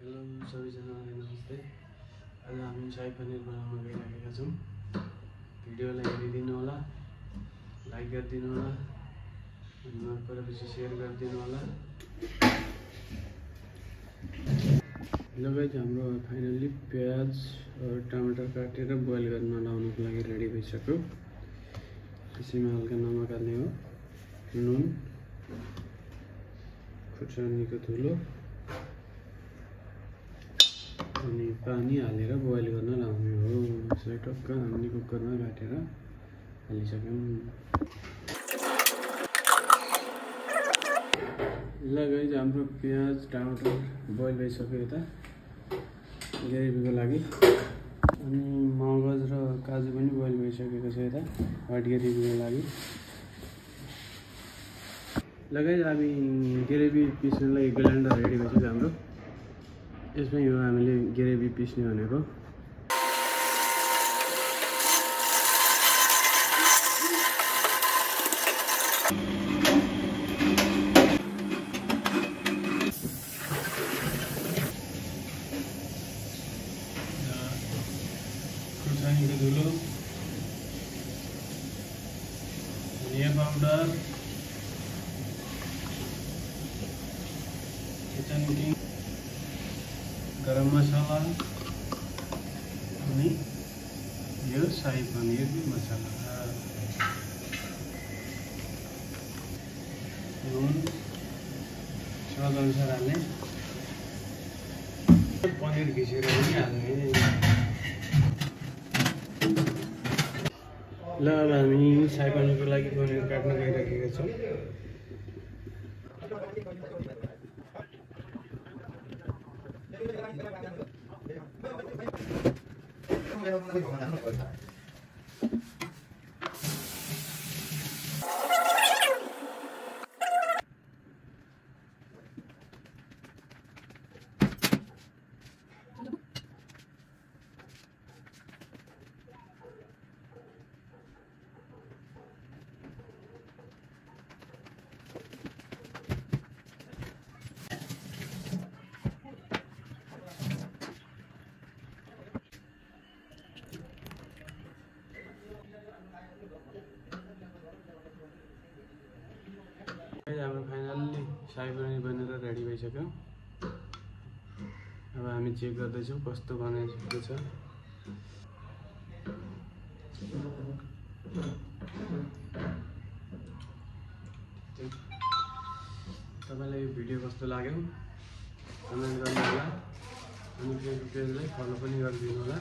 Hello सबैजनालाई नमस्ते। आज हामी शाही पनीर बनाउन गइरहेका छौँ। भिडियोलाई हेरिदिनु होला, लाइक गरिदिनु होला, अनि मन परेपछि सेयर गरिदिनु होला। हेलो गाइस, हाम्रो फाइनली प्याज और टमाटर काटेर बोइल गर्न लाउनको लागि रेडी भइसक्यो। त्यसैमा हल्का नमक हाल्ने हो, नुन, खुर्सानीको धुलो अनि पानी हालेर बोइल गर्न लाउने हो। यसलाई टक्क हामीले कुकरमा काटेर हालिसक्यौँ। ल गाइस, हाम्रो प्याज टमाटर बोइल भइसक्यो यता ग्रेभीको लागि। अनि मगज र काजु पनि बोइल भइसकेको छ यता व्हाइट ग्रेभीको लागि। ल गाइस, हामी ग्रेभी पिस्नलाई ग्राइन्डर रेडी भइसक्यो हाम्रो। यसमै हो हामीले ग्रेभी पिस्ने भनेको। खुर्सानीको धुलो, धनिया पाउडर, किचन किङ, गरम मसाला अनि यो शाही पनीर मसाला, नुन स्वाद अनुसार हाल्ने, पनीर घिसेर पनि हाल्ने। ल अब हामी शाही पनीरको लागि पनीर काट्न गइरहेका छौँ। हाम्रो फाइनल्ली शाही पनीर बनेर रेडी भइसक्यो। अब हामी चेक गर्दैछौँ कस्तो बनेको छ। तपाईँलाई यो भिडियो कस्तो लाग्यो कमेन्ट गर्नु होला, अनि फेसबुक पेजलाई फलो पनि गरिदिनु होला।